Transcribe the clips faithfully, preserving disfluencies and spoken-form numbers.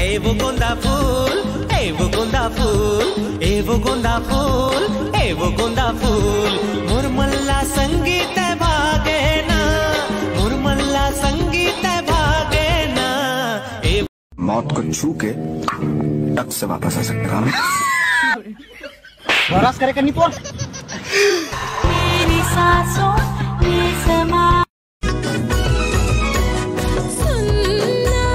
ए वो गोंदा फूल, ए वो गोंदा फूल, ए वो गोंदा फूल, ए वो गोंदा फूल, मोर मन ला संगी तैं भागे ना, मोर मन ला संगी तैं भागे ना। ए मौत को छू के टक से वापस आ सकता हूँ। बरस करे करनी पोर। मेरी सांसों में समा सुनना,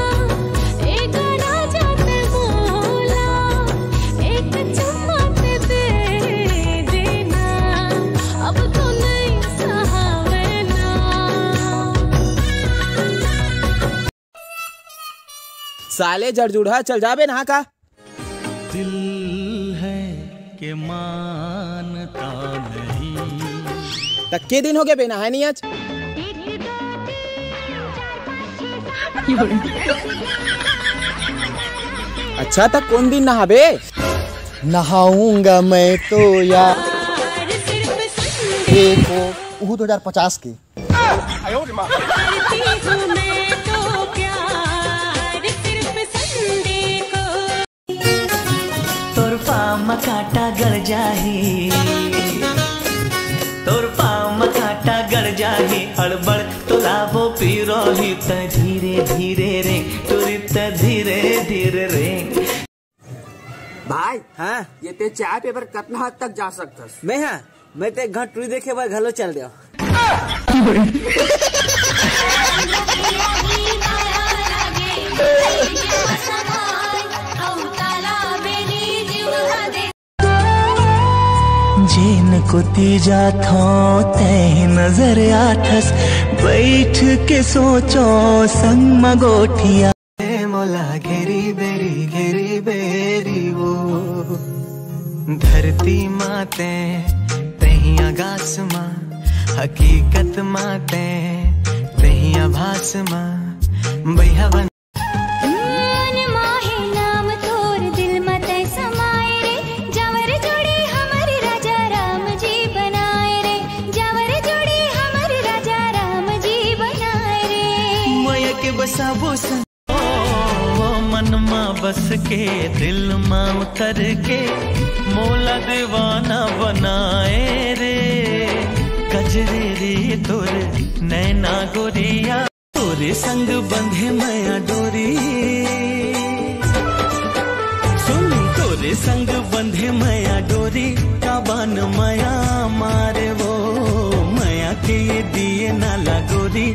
एक राजा ते बोला, एक चम्मच दे देना, अब तो नहीं सहावना। साले जड़जुड़हा, चल जाबे नहा का। दिल है के मानता नहीं। त के दिन हो गए बे नहाए नहीं आज? अच्छा, त कौन दिन नहाबे? नहाऊंगा मैं तो यार। देखो, उहू दो हजार पचास के। तोर पाँव म कांटा गड़ जाही, तोर पाँव म कांटा गड़ जाही, अड़बड़ तो लाबो पिरोही, त धीरे धीरे रे, टुरी त धीरे धीरे रे। भाई, हाँ? ये ते चाय पेपर कतना हद तक जा सकथस? मैं, हाँ, मैं ते घर टुरी देखे बर घलो चल देव। जेन कोती जाथो तैं नजर आथस, बैठ के सोचो संग म गोठिया। ए मोला घेरी बेरी, घेरी बेरी वो धरती माते, तही आकाश मा, हकीकत माते, तही आभास मा, बैहा बन मन माहे नाम तोर दिल म तै समाए रे, जावर जोड़ी हमर राजा राम जी बनाए रे, जावर जोड़ी हमर राजा राम जी बनाए रे। मया के बसाबो संग, ओ, ओ, मन मा बस के, दिल मा उतर के, मोला दीवाना बनाए रे। कजरे रे तोर नैना गोरिया, तोरे संग बंधे मया डोरी। सुन, तोरे संग बंधे मया डोरी, काबन मया मारे वो, मया के ये दिए ना लागोरी।